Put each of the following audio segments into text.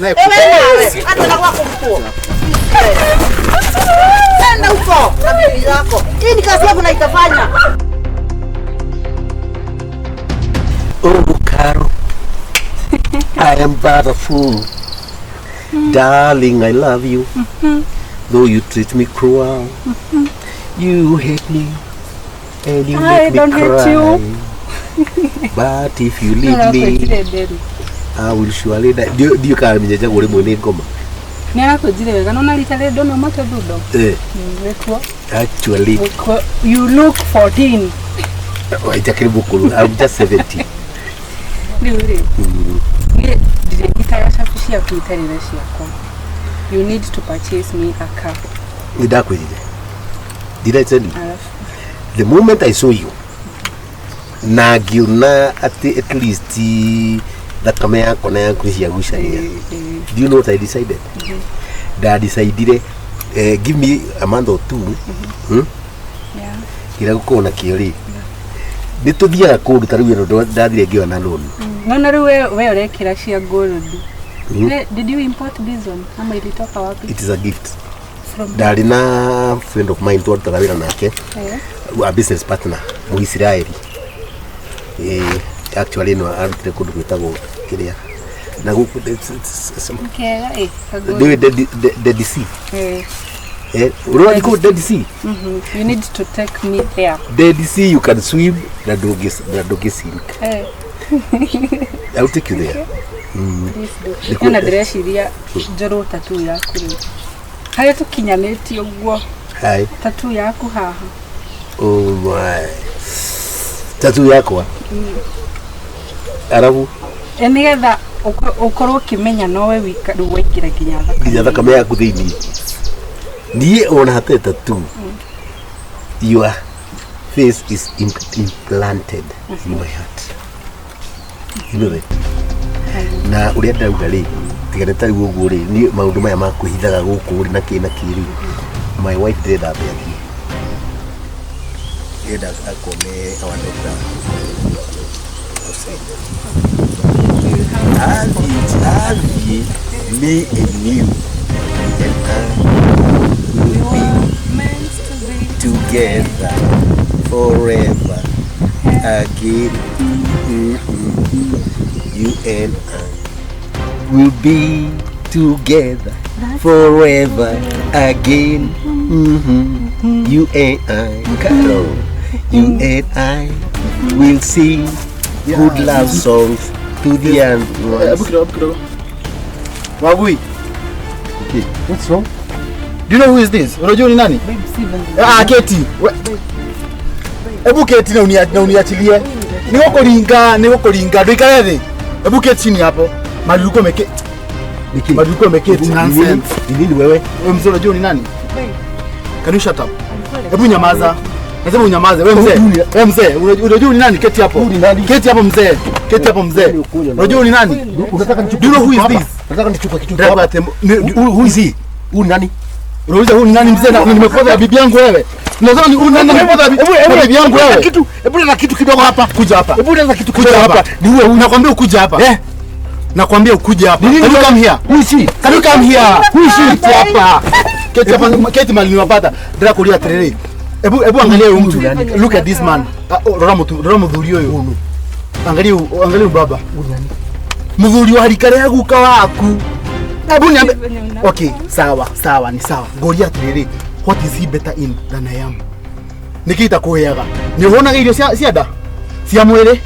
Ewe nawe hata na kwako mkuu. Nenda huko na bibi yako. Hii ni kazi yako na itafanya. Oh, Caro, I am but a fool. Darling, I love you. Though you treat me cruel, you hate me and you I make me don't hate cry. you. But if you leave me, I will surely die. Ndiũ kana minyenjagwo rĩmwe nĩ ngoma. Nä arakwenjire wega nona rita rä ndona umate thundo. Eh, Wĩkuo. actually, Wĩkuo. You look 14. itakĩrĩ mũkũrũ. I'm just 70. Rĩu rĩ, niĩ ndirĩnyitaga cabi ciaku itarĩ na ciakwa. You need to purchase me a car. Nĩ ndakwĩrire. Did I tell you? Alafu The moment I saw you, na ngiona atĩ at least thakame yakwa na yaku nĩ ciagucania. Do you know what I decided? Ndadecidire give me a month or two, yeah. Kĩrĩa gũkorwo nakĩo rĩ, nĩ tũthiaga kũndũ ta rĩu ĩno ndathire ngĩona loan. Naona rĩu we ũrekĩra cia gold. Did you import this one? Ama ilitoka wapi? It is a gift. From Ndarĩ na friend of mine twarutaga wĩra nake, a business partner Mũisiraeli. Actually no arutire kũndũ gwĩtagwo kĩrĩa na gũkũ Kega eh. Ka gold. Ndĩũĩ Dead Sea. Eh. Ũrĩ kũ Dead Sea? You need to take me there. Dead Sea you can swim na ndũngĩ sink. Eh. I will take you there. Please do. Nĩkuo- Nĩ na ndĩreciria njorwo tattoo yaku rĩu. Harĩa tũkinyanĩtie ũguo Hi. tattoo yaku haha. Oh my. Tattoo yakwa. Arabu E nĩgetha ũkorwo ũkĩmenya nowe wika rĩu waingĩra nginya thakame. nginya thakame yaku thĩinĩ. Niĩ ona hatarĩ tattoo. Your face is implanted in my heart. You know that? Na ũrĩa ndauga rĩ, tiga nĩ tarĩu ũguo rĩ, niĩ maũndũ maya ma kwĩhithaga gũkũ rĩ na kĩ na kĩ rĩ, my wife ndĩrenda ambe athiĩ. Ndĩrenda akone our doctor outside. Athiĩ, me and you and I will be Meant to be. together forever again. You and I will be together forever again. You and I, Carol, you and I will sing good love songs to the end. Hebu kidogo, hebu kidogo. Wagui. Okay. What's wrong? Do you know who is this? Unajua ni nani? Babe, si venye. Ah, keti. Hebu keti na uniachilie. Nĩ gũkũringa, ndũikare thĩ. Hebu keti chini hapo. Mahali ulikuwa umeketi. Niki. Mahali ulikuwa umeketi nonsense. Ni nini wewe? Wewe mzee unajua ni nani? Babe, Can you shut up? alikuwa Hebu nyamaza. Nasema unyamaze. Wewe mzee. Wewe mzee, unajua ni nani? Keti hapo. Huyu ni nani? Keti hapo mzee. Keti hapo mzee. Huyu ni nani? Unajua ni nani? Unataka nichukue Do you know who is kitu this? hapa? Unataka nichukue kitu Driver hapa? at Who is he? Huyu ni nani? Unauliza huyu ni nani mzee na nimekuwa bibi yangu wewe. Unasema ni huyu nani nimekuwa bibi yangu wewe. Kitu, hebu leta kitu kidogo hapa. Kuja hapa. Hebu leta kitu Kuja kidogo hapa. hapa. Ni huyu huyu. Nakwambia ukuje hapa. Eh? Nakwambia ukuje hapa. Ni nini Can you come here? Who is he? Can you come here? Who is she? Keti hapa. Keti hapa. Keti mali niwapata. Ndira kulia atiriri. Hebu angalia huyu mtu. Look at this man. Ah, oh, rora mtu, rora muthuri uyu. Angalia angalia huyu baba. Muthuri wa rika rĩa guka waku. Hebu niambe. Okay, sawa, sawa, ni sawa. Ngoria atiriri. What is he better in than I am? Niki itakuheaga? Ni uhonaga irio cia nda? Cia mwĩrĩ?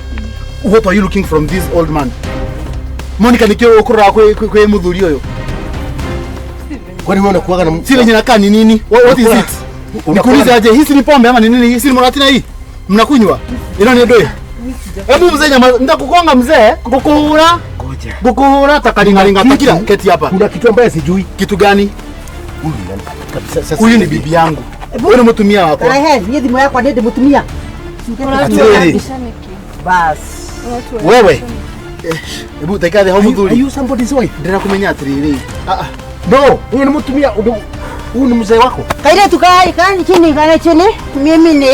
What are you looking from this old man? Monica nikio ukurora kwi muthuri uyu. Kwani wewe unakuwaga na Si venye nakaa ni nini? What is it? Nikuulize aje, hii si ni pombe ama ni nini? Hii si ni muratina hii? Mnakunywa? Ino ni ndui? Hebu mzee nyama, nitakugonga mzee, ngukuhura. Ngoja. Ngukuhura takaringaringa takira keti hapa. Kuna kitu ambaye sijui. Kitu gani? Huyu ni nani? Kabisa sasa. Huyu ni bibi yangu. Huyu ni mutumia wakwa. Rehe, niĩ thimũ yakwa nĩ ndĩmũtumia. Atiriri. Bas. Wewe. Hebu taika thĩ hau Are muthuri. you somebody's wife? Ndĩrakumenya atiriri. Ah ah. No, huyu ni mtumia, huyu ni mzee wako. Kairĩtu kae chini, kae chini. Mimi ni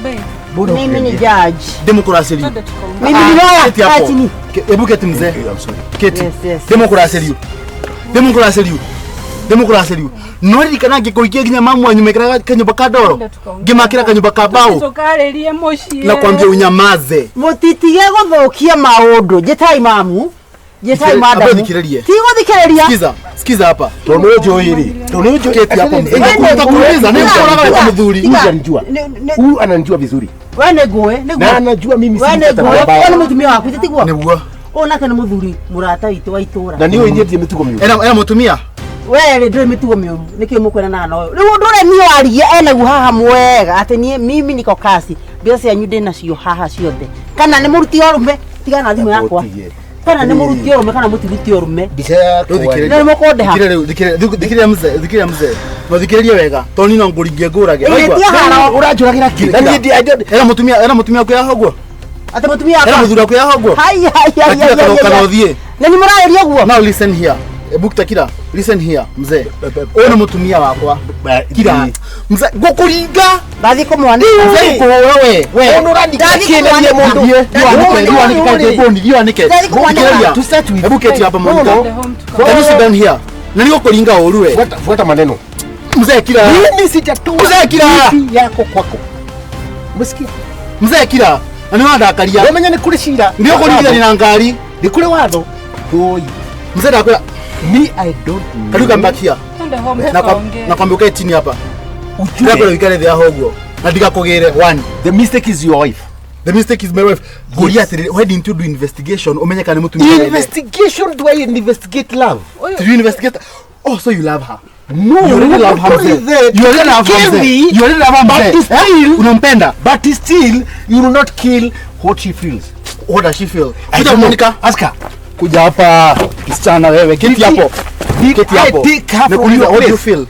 Babe, Mbona mimi ni ukiniambia? judge. Ndĩmũkũracĩrio. twende tukaongee. Mimi ni lawyer. Keti Kaa hapo. chini. Hebu keti mzee. I'm sorry. Keti. Yes, yes. Ndĩmũkũracĩrio. Ndĩmũkũracĩriu. Ndĩmũkũracĩriu. No ririkana ngĩkũhikia nginya mamu wanyu mekĩraga kanyũmba ka ndoro. Ngĩmakĩra kanyũmba ka mbaũ. Tũkarĩrie mũciĩ. Na kwambia unyamaze. Mũtitige gũthũkia maũndũ. Njĩtai mamu. Njĩtai madamu. Ambe thikĩrĩrie. Ti gũthikĩrĩria. Sikiza, sikiza hapa. Tondũ nĩ ũnjũĩ rĩ, tondũ nĩ ũnjũĩ. Keti hapo mzee. Wewe nĩ Nitakuuliza, ngũĩ. nĩ ũkoraga wĩ mũthuri. Huyu ananijua. Huyu ananijua vizuri. We nĩ ngũĩ, nĩ Na ngũĩ. anajua mimi si We nĩ mtu ngũĩ. mbaya. We nĩ mũtumia waku, tiguo? Nĩguo. Ũyũ nake nĩ mũthuri mũrata witũ wa itũra. Na niĩ ũnyendie mĩtugo mĩũru. Ena mũtumia? We rĩ ndũrĩ mĩtugo mĩũru nĩkĩo mũkwenanaga na ũyũ rĩu ũndũ ũrĩa niĩ waria enaguo haha mwega atĩ niĩ mimi niko kasi mbeca cianyu ndĩnacio haha ciothe kana nĩ mũruti ũrũme tigana na thimũ yakwa Ũtige. kana nĩ mũruti ũrũme kana mũtiruti ũrũme Mbica yakwa. Rĩu thikĩrĩria. Nĩ mũkũndĩha. Thikĩrĩria rĩu, thikĩrĩria mzee, thikĩrĩria mzee. No thikĩrĩrie wega. Tondũ niĩ no ngũringie ngũrage. Ĩĩ, Waigua? ti haro. Ũranjũragĩra kĩ? Na niĩ I don't- Ena mũtumia waku yaha ũguo? Atĩ mũtumia Ena wakwa mũthuri waku yaha ũguo? hai hai hai Takira hai kana hai ũthiĩ. na nĩ mũrarĩria ũguo. Now listen here. Ebu Takira, listen here mzee. Ũyũ nĩ mũtumia wakwa. Kira. Mzee, ngũkũringa. Ndathiĩ kũmwanĩka. Mzee, ngũkũhũra we. We. Ũndũ ũrandika Ndathi kĩ na niĩ mũndũ? Thiĩ, thiĩ wanĩke, thiĩ wanĩke, thiĩ wanĩke. Ndathi kũmwanĩka. Thikĩrĩria. To start with. Hebu keti hapa Monica. No, The no. home tuka. Can you sit down here? Na nĩgũkũringa ũru we. Fuata maneno. Mzee kira. Mimi sijatoa Mzee kira. bibi yako kwako. Umesikia? Mzee kira. Na nĩ wandakaria. Wamenya nĩ kũrĩ cira. Nĩ ũkũringithania na ngari. Nĩ kũrĩ watho. Oi. Mzee ndakwĩra, Me I don't know. can you come back here? Twende home Na tukaongee. nakwambia ukae chini hapa. Ndakwĩra Ujue. ũikare thĩ haha ũguo. Na ndigakũgĩre one. The mistake is your wife. The mistake is my wife. Ngũria atĩrĩrĩ, why didn't you do investigation ũmenye kana nĩ mũtumia wene? Investigation, do I investigate love? Did you investigate? Oh, so you love her. No, You already love her. not only mzee. that, You already love her. kill mzee. me, You already love her. but mzee. still- Eh? Unampenda. But still, you will not kill what she feels. What does she feel? I Kuja don't know. Monica. Ask her. Kuja hapa msichana wewe. Keti Did hapo. did Keti I hapo. take her from Nakuuliza, your what do you place? feel?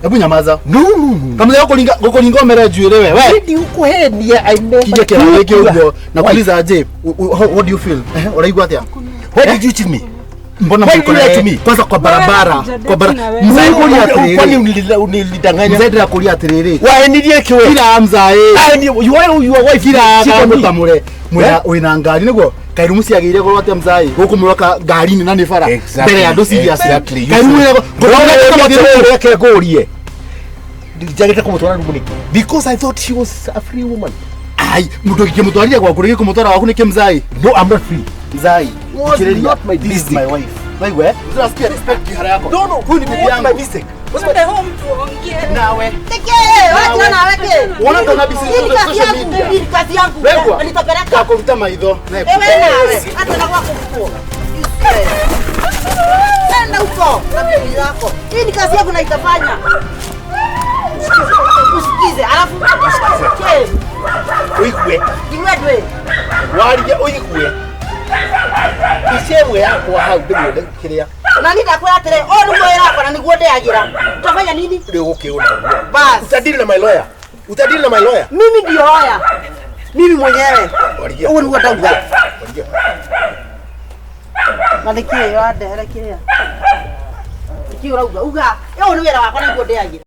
Hebu nyamaza. No, no, no. Kama leo kulinga kulinga omere njuĩrĩ we. We. Nĩ ũkũhenia, I never Kije kĩrathi took gĩkĩ your- ũguo. Nakuuliza aje, what do you feel? Ũraigua atĩa? Why did you cheat me? Mbona Why mko did you lie to me? Kwanza kwa barabara, Wewe kwa barabara. hujadetu na Mzee wewe. kuria Kwani atĩrĩrĩ. unilidanganya? Mzee ndĩrakũria atĩrĩrĩ. Waenirie kĩ we? Kira mzae. Your wife Kira cheat on me. kamũtamũre. Mwĩna Eh? wĩna ngari nĩguo kairumu ciagĩire goro atĩa mzai gũkũ mũroka ngari-inĩ na nĩ bara Exactly, mbere ya andũ serious. exactly. Kairumu ĩrĩa- Reke ngũrie. Njagĩte kũmũtwara rumu nĩkĩ? Because I thought she was a free woman. Ai, mũndũ ũngĩkĩmũtwarire gwaku rĩngĩ kũmũtwara gwaku nĩkĩ mzai? No, I'm not free. Mzai, Was thikĩrĩria. not my This is mistake. my wife. Waigua, eh? Unasikia respect kihara yako. No, no, Huyu ni bibi what's my yangu. mistake? Twende home tuongee. Nawe. Tekee, wacha na weke. Wona ndona busy Hii ni kazi social yangu, media. hii ni kazi yangu. Wegwa. Nitapeleka. Ndakũruta maitho. Wewe nawe, hata na kwako huko. Nenda huko na bibi yako. Hii ni kazi yangu na itafanya. Usikize, alafu usikize. Ũigue. Iwe ndwe. Warie ũigue. Mbica ĩmwe yakwa hau ndĩmĩone kĩrĩa Na nĩ ndakwĩra atĩrĩ, ũyũ nĩguo wĩra wakwa na nĩguo ndĩagĩra. Utafanya nini? rĩu gũkĩũna ũguo. Bas. Utadili na my lawyer. Utadili na my lawyer. Mimi ndio hoya. Mimi mwenyewe. Waria. Ũguo nĩguo ndauga. Waria. Na nĩkĩĩ ũrandehere kĩrĩa? Nĩkĩĩ ũrauga? Uga, ũyũ nĩ wĩra wakwa na nĩguo ndĩagĩra.